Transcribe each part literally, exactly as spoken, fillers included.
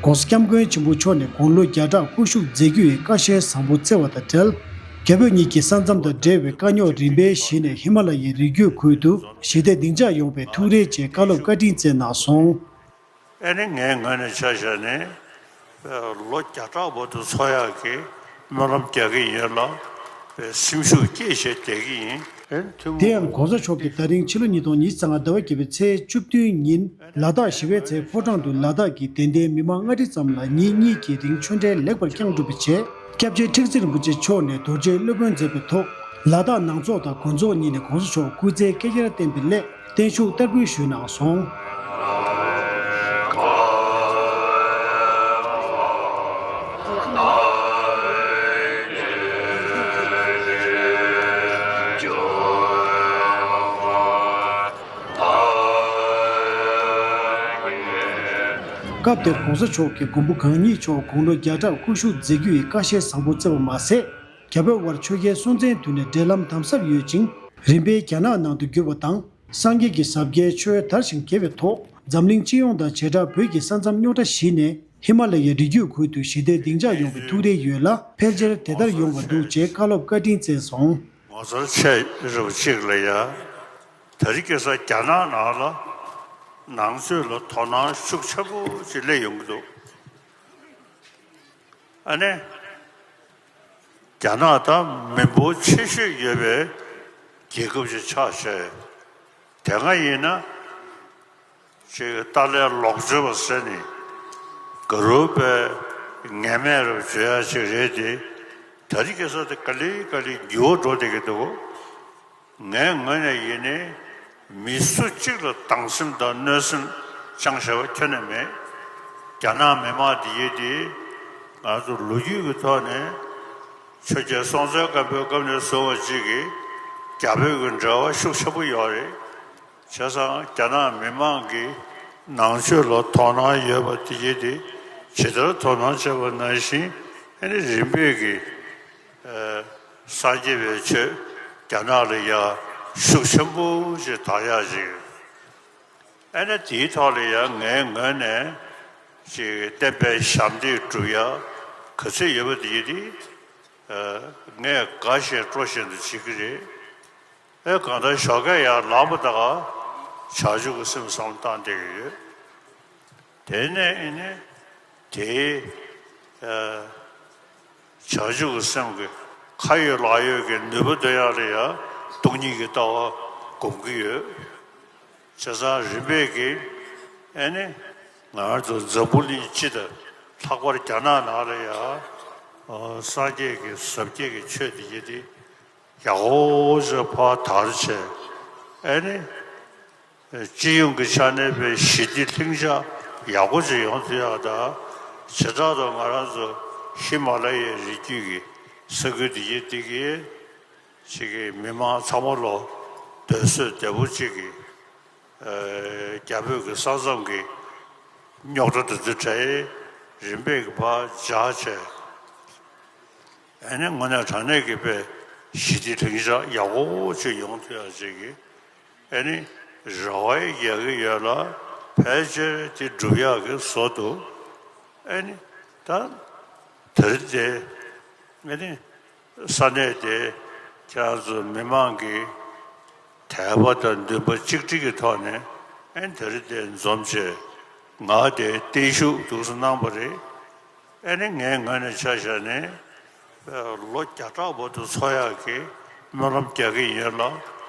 ༸གོང་ས་༸སྐྱབས་མགོན་ཆེན་པོ་མཆོག་ནས་དགུང་ལོ་བརྒྱ་ཕྲག་སྐུ་བཞུགས་མཛད་རྒྱུ་ཡི་བཀའ་བཞིན་བཟང་པོ་བསྩལ་བ་དང་འབྲེལ། རྒྱ་བོད་གཉིས་ཀྱི་ས་མཚམས་དང་འབྲེལ་བའི་དཀའ་རྙོག་རིམ་པས་ཞི་ནས་ཧི་མ་ལ་ཡའི་རི་རྒྱུད་ཁུལ་དུ་ཞི་བདེ་སྡིངས་ཆ་ཡོང་བའི་ཐུགས་རེ་བཅས་བཀའ་སློབ་བཀའ་དྲིན་བསྩལ་གནང་སོང་། ཨེ་ནི་ངའི་ངོས་ནས་ཆ་བཞག་ནས་ལོ་བརྒྱ་ཕྲག་བར་དུ་འཚོ་ཡག་གི་སྨོན་ལམ་རྒྱག་གི་ཡོད་ལ། སེམས་ཤུགས་བསྐྱེད་བྱས་བསྡད་ཀྱི་ཡིན། ཨེ་ནི་ཐུན་མོང་དེ་ཡང་༸གོང་ས་མཆོག་གིས་ད་རིང་ཕྱི་ལོ་ཉིས་སྟོང་ཉི་ཤུ་རྩ་ལྔ་ཟླ་བ་བརྒྱད་པའི་ཚེས་བཅུ་བདུན་ཉིན་ལ་དྭགས་ཞི་བའི་རྩེའི་ཕོ་བྲང་དུ་ལ་དྭགས་ཀྱི་དད་ལྡན་མི་མང་ལྔ་ཁྲི་ཙམ་ལ་ཉིན་གཉིས་ཀྱི་རིང་ཆོས་འབྲེལ་ལེགས་པར་བསྐྱངས་གྲུབ་པའི་རྗེས། སྐྱབས་རྗེ་ཁྲི་བཙུན་རིན་པོ་ཆེ་མཆོག་ནས་རྡོ་རྗེ་སློབ་དཔོན་མཛད་པའི་ཐོག་ལ་དྭགས་ནང་ཚོགས་དང་དགོན་ཚོགས་གཉིས་ནས་༸གོང་ས་མཆོག་སྐུ་ཚེ་བསྐལ་བརྒྱར་བརྟན་པའི་སླད་བརྟན་བཞུགས་བསྟར་འབུལ་ཞུས་གནང་སོང་། སྐབས་དེར་༸གོང་ས་མཆོག་གིས་མགོན་པོ་གང་ཉིད་མཆོག་དགུང་ལོ་བརྒྱ་ཕྲག་སྐུ་བཞུགས་མཛད་རྒྱུ་ཡི་བཀའ་བཞིན་བཟང་པོ་བསྩལ་བ་མ་ཟད། རྒྱ་བོད་དབར་ཆོལ་ཁའི་སྲོང་བཙན་དུས་ནས་འབྲེལ་ལམ་དམ་ཟབ་ཡོད་ཅིང་། རིམ་པས་རྒྱ་ནག་ནང་དུ་བསྒྱུར་བ་དང་། སངས་རྒྱས་ཀྱི་ཟབ་རྒྱས་ཆོས་དར་ཞིང་རྒྱས་པའི་ཐོག་འཛམ་གླིང་སྤྱི་ཡོངས་དང་བྱེ་བྲག་བོད་ཀྱི་ས་མཚམས་རྙོག་དྲ་ཞི་ནས་ཧི་མ་ལ་ཡའི་རི་རྒྱུད་ཁུལ་དུ་ཞི་བདེ་སྡིངས་ཆ་ཡོང་བའི་ཐུགས་རེ་ཡོད་ལ། ཕལ་ཆེར་དེ་ལྟར་ཡོང་བ་འདུག་ཅེས་བཀའ་སློབ་བཀའ་དྲིན་བསྩལ་སོང་། ངོ་མཚར་ཆེ་རབས་གཅིག་ལ་ཡ། དེ་རིང་ཁ་སང་རྒྱ་ནག་ནང་ལ་ནང་ཆོས་ལ་དོ་སྣང་ཤུགས་ཆེན་པོ་ཅིག་སླེབས་ཡོང་གི་འདུག་ཨ་ནི། རྒྱ་ནག་ད་མི་འབོར་ཆེ་ཤོས་ཡོད་པའི་རྒྱལ་ཁབ་ཅིག་ཆགས་བྱས། དེ་སྔ་ཡིན་ན་ཅིག་ཏཱ་ལའི་ལོག་སྤྱོད་པ་ཟེར་ནས་ག་རུ་པའི་ངན་སྨད་རུ་བརྗོད་ཡ་ཅིག་རེད་དེ། ད་རེས་ཁ་སང་དེ་ག་ལེ་ག་ལེ་འགྱུར་བ་འགྲོ་བསྡད་ཀྱི་འདུག་ངའི་ངོས་ནས་ཡིན་ནའི་མི་སུ་གཅིག་ལ་སྡང་སེམས་དང་གནོད་སེམས་བཅངས་བཞག་པ་ཁྱོན་ནས་མེད། རྒྱ་ནག་མི་དམངས་དེ་ཡིན་དེ་ང་ཚོ་ལོ་རྒྱུས་ཀྱི་ཐོག་ནས་ཆོས་རྒྱལ་སྲོང་བཙན་སྒམ་པོའི་སྐབས་ནས་བཟུང་བ་གཅིག་གིས་རྒྱ་བོད་ཀྱི་འབྲེལ་བ་ཤུགས་ཆེན་པོ་ཡོད་རེད། བྱས་ཙང་རྒྱ་ནག་མི་དམངས་ཀྱིས་ནང་ཆོས་ལ་དོ་སྣང་ཡོད་པ་དེ་ཡིན་དེ་ཇི་ལྟར་དོ་སྣང་བྱས་པ་ནང་བཞིན་ཨ་ནི་རིམ་པས་ཀྱིས། སངས་རྒྱས་པའི་ཆོས་རྒྱ་ནག་ལ་ཡང་ཤུགས་ཆེན་པོ་ཞིག་དར་ཡག་ཅིག་ཨ་ནི་དེའི་ཐོག་ལ་ཡང་ངའི་ངོས་ནས་ཅིག་བསྟན་པའི་ཞབས་འདེགས་སྒྲུབ་ཡག་ག་ཚོད་ཡོད་པ་དེ་ཡིན་དེ་ངས་དགའ་བཞིན་སྤྲོ་བཞིན་དུ་བྱེད་ཀྱི་རེད། ཨེ་གང་ལྟར་ཞོགས་ཀས་ཡར་ལངས་པ་དང་བྱང་ཆུབ་ཀྱི་སེམས་བསམ་བློ་བཏང་བསྡད་ཀྱི་ཡོད། དེ་ནས་ཨེ་ནི་དེའི་བྱང་ཆུབ་ཀྱི་སེམས་ཀྱི་ཁ་ཡོད་ལག་ཡོད་ཀྱི་ནུས་པ་འདོན་ཡག་ལ་ཡང་སྟོང་ཉིད་ཀྱི་ལྟ་བ་སྒོམ་གྱི་ཡོད། བྱས་ཙང་རིམ་པས་ཀྱིས་ཨེ་ནི་ང་རང་ཚོ་འཛམ་བུ་གླིང་སྤྱི་དང་ལྷག་པར་རྒྱ་ནག་ནང་ལ་ཡང་སངས་རྒྱས་ཀྱི་ཟབ་རྒྱས་ཀྱི་ཆོས་དེ་ཡིན་དེ་ཡག་པོ་ཞིག་ཕར་དར་བྱས་ཨེ་ནི། སྤྱི་ཡོངས་ཀྱི་ཆ་ནས་པའི་ཞི་བདེ་ལྷིང་འཇགས་ཡག་པོ་ཅིག་ཡོང་ཐུབ་ཡག་དང་། བྱེ་བྲག་ཏུ་ང་རང་ཚོ་ཧི་མ་ལ་ཡའི་རི་རྒྱུད་ཀྱི་ས་ཁུལ་འདི་ཡི་འདི་གི་ཅིག་གི་མི་མང་ཚང་མ་ལོ་སྡོད་གསོས་བདེ་པོ་ཅིག་གི་རྒྱ་བོད་ཀྱི་ས་མཚམས་ཀྱི་རྙོག་དྲ་འདི་ཚོ་གྲས་རིམ་པས་ཀྱི་ཕར་འཇགས་བྱས། ཨ་ནི་དངོས་གནས་དྲང་གནས་ཀྱི་པའི་ཞི་བདེ་ལྷིང་འཇགས་ཡག་པོ་ཅིག་ཡོང་ཐུབ་ཡག་ཅིག་གི་ཨ་ནི་རེ་བ་རྒྱག་གི་ཡོད་ལ། ཕལ་ཆེར་དེ་འགྲུབ་ཡག་གི་བཟོ་འདུག་ཨ་ནི་ད་དེ་རིང་དེ་ཨ་ནི་ས་གནས་དེ་ཁྱེད་རང་ཚོ་མི་མང་གི་དད་པ་དང་འདུན་པ་གཅིག་སྒྲིལ་གྱི་ཐོག་ནས་ཨ་ནི་དེ་རིང་དེ་འཛོམས་བྱས་ང་དེ་བརྟན་བཞུགས་འདུག་སེ་གནང་བ་རེད། ཨ་ནི་ངའི་ངོས་ནས་ཆ་བཞག་ནས་ལོ་བརྒྱ་ཕྲག་བར་དུ་འཚོ་ཡག་གི་སྨོན་ལམ་རྒྱག་གི་ཡིན་ལ།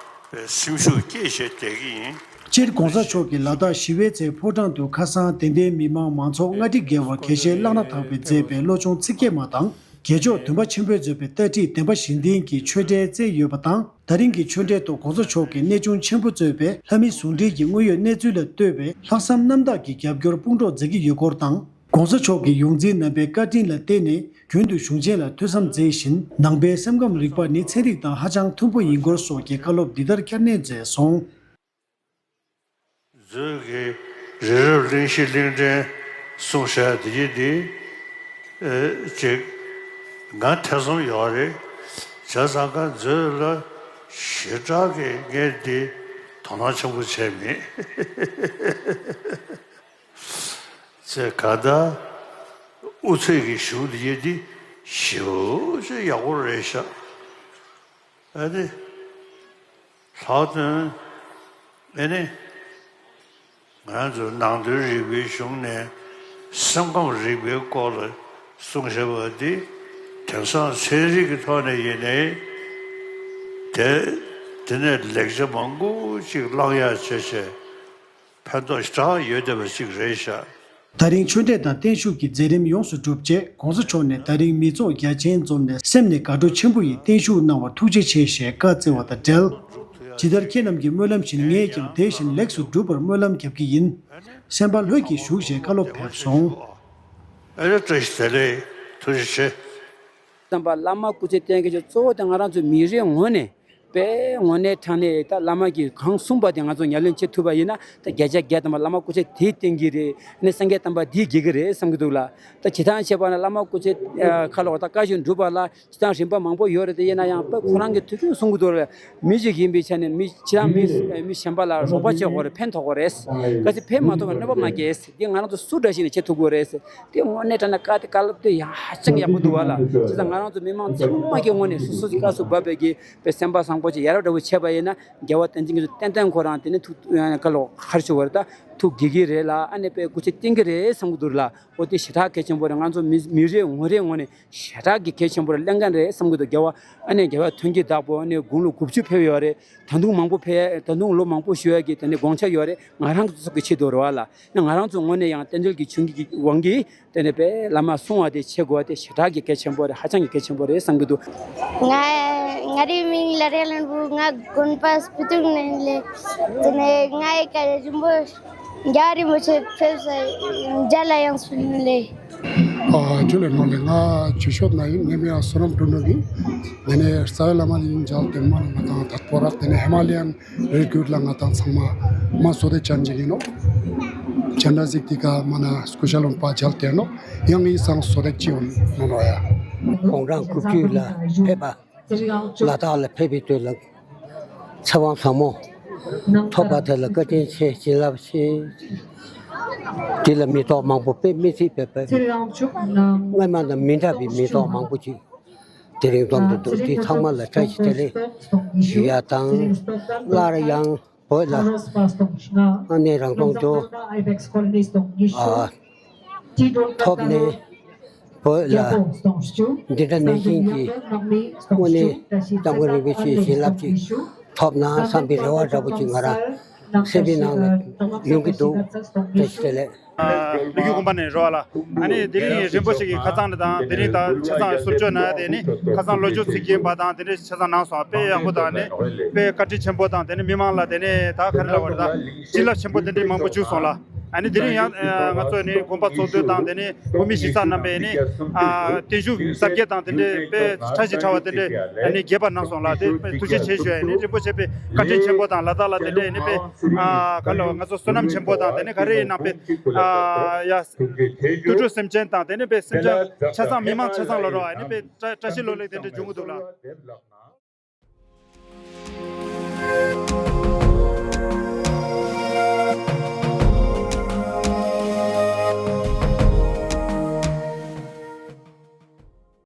སེམས་ཤུགས་བསྐྱེད་བྱས་བསྡད་ཀྱི་ཡིན། སྤྱིར་༸གོང་ས་མཆོག་གིས་ལ་དྭགས་ཞི་བའི་རྩེའི་ཕོ་བྲང་དུ་ཁ་སང་དད་ལྡན་མི་མང་མང་ཚོགས་ལྔ་ཁྲི་བརྒལ་བ་དགེ་བཤེས་བླ་ན་དྭགས་པས་མཛད་པའི་བློ་སྦྱོང་ཚིག་བརྒྱད་མ་དང་། རྒྱལ་མཆོག་སྟོན་པ་ཆེན་པོས་མཛད་པའི་ལྟ་ཁྲིད་བདེན་པ་བཞི་ལྡན་གྱི་ཆོས་འབྲེལ་བསྩལ་ཡོད་པ་དང་། ད་རིང་གི་ཆོས་འབྲེལ་ཐོག་༸གོང་ས་མཆོག་གིས་གནས་ཆུང་ཆེན་པོ་གཙོས་པའི་ལྷ་མི་ཟུང་འབྲེལ་གྱི་དངོས་ཡོད་གནས་ཚུལ་ལ་ལྟོས་པའི་ལྷག་བསམ་རྣམ་དག་གི་རྒྱབ་སྐྱོར་དཔུང་གྲོགས་མཛད་ཀྱི་ཡོད་སྐོར་དང་།༸གོང་ས་མཆོག་གིས་ཡོངས་འཛིན་རྣམ་པའི་བཀའ་དྲིན་ལ་བརྟེན་ནས་རྒྱུན་དུ་གཞུང་ཆེན་ལ་ཐོས་བསམ་མཛད་བཞིན་ནང་པའི་སེམས་ཁམས་རིག་པ་ནི་ཚན་རིག་དང་ཧ་ཅང་མཐུན་པོ་ཡིན་སྐོར་སོགས་ཀྱི་བཀའ་སློབ་འདི་ལྟར་བསྐྱར་ནན་མཛད་སོང་། མཛོད་ཀྱི་རི་རབ་གླིང་བཞི་གླིང་ཕྲན་གསུངས་བཞག་འདི་ཡིན་འདི་ཅིག་ང་ཐེ་ཚོམ་ཡོད་རེད། བྱས་ཙང་ཀ་མཛོད་ལ་ཞེ་དྲག་གི་ངས་འདི་དོ་སྣང་ཆེན་པོ་བྱས་མེད། ཚེ་ག་ད་ དབུ་ཚད་ཀྱི་གཞུང་འདི་ཡེ་འདི་ཞེ་པོ་ཅིག་ཡག་པོ་རེད་ཤག་ཨ་ནི། ལྷག་དོན་ཨེ་ནི། ང་ཚོ་ནང་དོན་རིག་པའི་གཞུང་ནས་སེམས་ཁམས་རིག་པའི་སྐོར་ལ་གསུངས་བཞག་པ་འདི། དེང་སང་ཚན་རིག་གི་ཐོག་ནས་ཡིན་ནའི་དེ་དེ་ནས་ལེགས་ཆ་མང་པོ་ཅིག་བླང་ཡག་བྱས་བྱས། ཕན་ཐོགས་ཞེ་དྲག་ཡོད་བསྡད་པ་ཅིག་རེད་ཤག་ད་རིང་ཆོས་འབྲེལ་དང་བརྟན་བཞུགས་ཀྱི་མཛད་རིམ་ཡོངས་སུ་གྲུབ་རྗེས། ༸གོང་ས་མཆོག་ནས་ད་རིང་མི་ཚོགས་རྒྱ་ཆེན་འཛོམས་ནས་སེམས་ནས་དགའ་སྤྲོ་ཆེན་པོ་ཡིས་བརྟན་བཞུགས་གནང་བར་ཐུགས་རྗེ་ཆེ་ཞེས་བཀའ་སྩལ་བ་དང་འབྲེལ། ཇི་ལྟར་ཁྱེད་རྣམས་ཀྱི་སྨོན་ལམ་བཞིན་ངས་ཀྱང་དེ་བཞིན་ལེགས་སུ་འགྲུབ་པར་སྨོན་ལམ་རྒྱབ་ཀྱི་ཡིན། སེམས་པ་ལྷོད་ཀྱིས་བཞུགས་ཞེས་བཀའ་སློབ་ཕེབས་སོང་། ཨ་རེ། བཀྲ་ཤིས་བདེ་ལེགས། ཐུགས་རྗེ་ཆེ། དམ་པ་བླ་མ་སྐུ་ཚེ་བརྟན་མཁན་ཚོ་གཙོ་བོ་དེ་ང་རང་ཚོའི་མི་རེའི་ངོས་ནས། དཔེ་དངོས་གནས་དྲང་གནས་ད་བླ་མ་གིས་གང་གསུངས་པ་དེ་ང་ཚོ་ཉམས་ལེན་བྱེད་ཐུབ་པ་ཡིན་ན། ད་བརྒྱ་ཆ་བརྒྱ་དམ་པ་བླ་མ་སྐུ་ཚེ་དེ་བརྟན་གྱི་རེད། ནས་སངས་རྒྱས་དམ་པ་དེ་དགེ་གི་རེད་བསམ་གྱི་འདུག་ལ། ད་ཇི་ལྟར་བྱས་པ་ན་བླ་མ་སྐུ་ཚེ་ཁ་ལོ་ད་བཀའ་བཞིན་སྒྲུབ་པ་ལ་ཇི་ལྟར་རིམ་པ་མང་པོ་ཡོད་རེད། དེ་ཡིན་ན་ཡང་དཔེ་ཁོ་རང་གི་ཐུགས་ཀྱིས་གསུང་གི་འདུག་རེད། མི་ཞིག་ཡིན་པའི་ཆ་ནས་མི་ཇི་ལྟར་མི་མི་གཞན་པ་ལ་རོགས་པ་བྱེད་དགོས་རེད། ཕན་ཐོགས་དགོས་རེད། གལ་སྲིད་ཕན་མ་ཐོགས་པ་གནོད་པ་མ་སྐྱེལ། དེ་ང་རང་ཚོ་སུ་འདྲ་ཞིག་ནས་བྱེད་ཐུབ་དགོས་རེད། དེ་དངོས་གནས་དྲང་གནས་བཀའ་དེ་བཀའ་སློབ་དེ་ཡང་ཧ་ཅང་ཡག་པོ་འདུག་བ་ལ། བྱས་ཙང་ང་རང་ཚོ་མི་མང་ཚང་མ་གི་ངོས་ནས་སོ་སོ་གི་སྐབས་སུ་བབས་པའི་གི་དཔེ་སེམས་པ་བཟང་པོ་ཅིག་ཡ་རབས་འདྲ་བོ་བྱས་པ་ཡིན་ན། རྒྱལ་བ་བསྟན་འཛིན་གྱི་ཏན་ཏན་ཁོ་རང་དེ་ནི་ཐུགས་ཁ་ལོ་ཁར་ཞུ་བར་ད་ཐུགས་དགྱེས་ཀྱི་རེད་ལ། ཨ་ནི་དཔེ་སྐུ་ཚེ་བརྟན་གྱི་རེད་བསམ་གྱི་འདུག་ལ། འོ་དེ་ཞེ་དྲག་གལ་ཆེན་པོ་རེད། ང་ཚོ་མི་མི་རེ་ངོ་རེ་ངོས་ནས་ཞེ་དྲག་གི་གལ་ཆེན་པོ་རེད། ལེན་མཁན་རེད་བསམ་གྱི་འདུག་རྒྱལ་བ་ཨ་ནི་རྒྱལ་བ་ཐོན་སྐྱེད་བདག་པོ་ཨ་ནི་དགུང་ལོ་དགུ་བཅུ་ཕེབས་ཡོད་རེད། ད་དུང་མང་པོ་ཕེབས། ད་དུང་ལོ་མང་པོ་བཞུགས་ཡ་གི་དེ་ནི་དགོངས་འཆར་ཡོད་རེད། ང་རང་ཚོ་གི་ཆེད་དུ་རེད་བ་ལ། ང་རང་ཚོ་ངོས་ནས་ཡང་རྟེན་འབྲེལ་གྱི་ཆུང་གི་དབང་གིས་དེ་ནས་དཔེ་བླ་མ་གསུང་བ་དེ་བྱེད་དགོས་པ་དེ་ཞེ་དྲག་གི་གལ་ཆེན་པོ་རེད། ཧ་ཅང་གི་གལ་ཆེན་པོ་རེད་བསམ་གྱི་འདུག་ང་ང་རའི་མིང་ལ་རེ་ལན་བུ། ང་དགོན་པ་སྤི་ཏུག་ནས་ལས། དེ་ནས་ང་ཡི་ཀ་རིན་པོ་རྒྱ་རིན་པོ་ཆེ་ཕེབས་ས་རྒྱ་ལ་ཡང་སུ་ལས། ཨ་ཇུ་ལེ་ནོ་ལེ། ང་ཇུ་ཤོད་ན་ཡིན། ངའི་མིང་ལ་བསོད་ནམས་དོན་གྲུབ་ཡིན། དེ་ནས་རྩ་བའི་བླ་མ་ཡིན་མཇལ་དེ་མ་ལ་ང་དང་དད་པོ་རག་དེ་ནས་ཧི་མ་ལ་ཡན་རི་རྒྱུད་ལ་ང་དང་ཚང་མ་མ་སོ་དེ་ཅན་ཅིག་ཡིན་ནོ། ཅན་ད་ཟིག་དི་ག་མ་ན་སྐུ་ཤ་ལོན་པ་མཇལ་དེ་ནོ། ཡང་ཡིན་སང་སོ་དེ་ཅི་ཡོང་ནོ་ནོ་ཡ། དགུང་གྲངས་དགུ་བཅུ་ལ་ཕེབས་པ། ལ་དྭགས་ལ་ཕེབས་པའི་དུས་ལ་ཚེ་དབང་ཟབ་མོ་ཐོབ་པ་དེ་ལ་བཀའ་དྲིན་ཆེ། བྱིན་རླབས་ཆེ། དེ་ལ་མེ་ཏོག་མང་པོ་དཔེ་མི་སྲིད་པའི་དཔེ་སྔོན་མ་དང་མི་འདྲ་བའི་མེ་ཏོག་མང་པོ་ཅིག་དེ་རིང་འཛོམས་ཏེ་འདུག་དེ་ཚང་མ་ལ་བཀྲ་ཤིས་བདེ་ལེགས་ཞུ་ཡ་དང་། སླར་ཡང་བོད་ལ་དངོས་གནས་རང་སྐྱོང་ལྗོངས་ཨ་ཐོབ་ནས། བོད་ལ་འདི་འདྲ་ནང་བཞིན་གྱི་དངོས་གནས་སྐྱབས་མགོན་རིན་པོ་ཆེའི་བྱིན་རླབས་ཅིག་ཐོབ་ན་བསམ་པའི་རེ་བ་འདྲ་པོ་ཅིག་ང་རང་སེམས་པའི་ནང་ལ་ཡོང་གི་འདུག་བཀྲ་ཤིས་བདེ་ལེགས། ཨ། ལུག་གི་དགོན་པ་ནས་རེད་བ་ལ། ཨ་ནི་དེ་རིང་རིན་པོ་ཆེ་གི་ཁ་སང་ནས་དང་དེ་རིང་ད་ཆ་ཚང་སུབ་བཅོས་གནང་ཡ་དེ་ནི་ཁ་སང་ལོ་རྒྱུས་ཚིག་རྒྱན་པ་དང་དེ་འདྲའི་ཆ་ཚང་གནང་སོང་། དཔེ་ཡག་པོ་དང་ནི་དཔེ་བཀའ་དྲིན་ཆེན་པོ་དང་དེ་ནི་མི་མང་ལ་དེ་ནི་ད་ག་རེ་ལབ་པ་རེད། ད་བྱིན་རླབས་ཆེན་པོ་དེ་འདྲའི་མང་པོ་བྱུང་སོང་ལ། ཨ་ནི་དེ་རིང་ཡང་ཨ་ང་ཚོ་ནི་དགོན་པ་ཚོགས་འདུ་དང་དེ་ནི་དགོན་མི་གཞིས་ཚང་རྣམ་པས་ནི་ཨ་བརྟན་བཞུགས་གཟབ་རྒྱས་དང་དེ་འདྲའི་དཔེ་ཕྲ་ཞིང་ཕྲ་བ་དེ་འདྲའི་ཨ་ནི་རྒྱས་པ་གནང་སོང་ལ། དེ་དཔེ་ཐུགས་རྗེ་ཆེ་ཞུ་ཡ་ནི་རིན་པོ་ཆེ་དཔེ་བཀའ་དྲིན་ཆེན་པོ་དང་ལ་དྭགས་ལ་དེ་འདྲའི་ནི་དཔེ་ཨ་ག་ལ་ང་ཚོ་བསོད་ནམས་ཆེན་པོ་དང་དེ་ནི་ག་རེ་ཡིན་ན་དཔེ་ཨ་ཡ་དུད་འགྲོ་སེམས་ཅན་དང་དེ་ནི་དཔེ་སེམས་ཅན་ཆ་ཚང་མི་མང་ཆ་ཚང་ལ་རོགས་ཨ་ནི་དཔེ་བཀྲ་བཀྲ་ཤིས་ལོ་ལེགས་དེ་འདྲ་འབྱུང་གི་འདུག་ལ།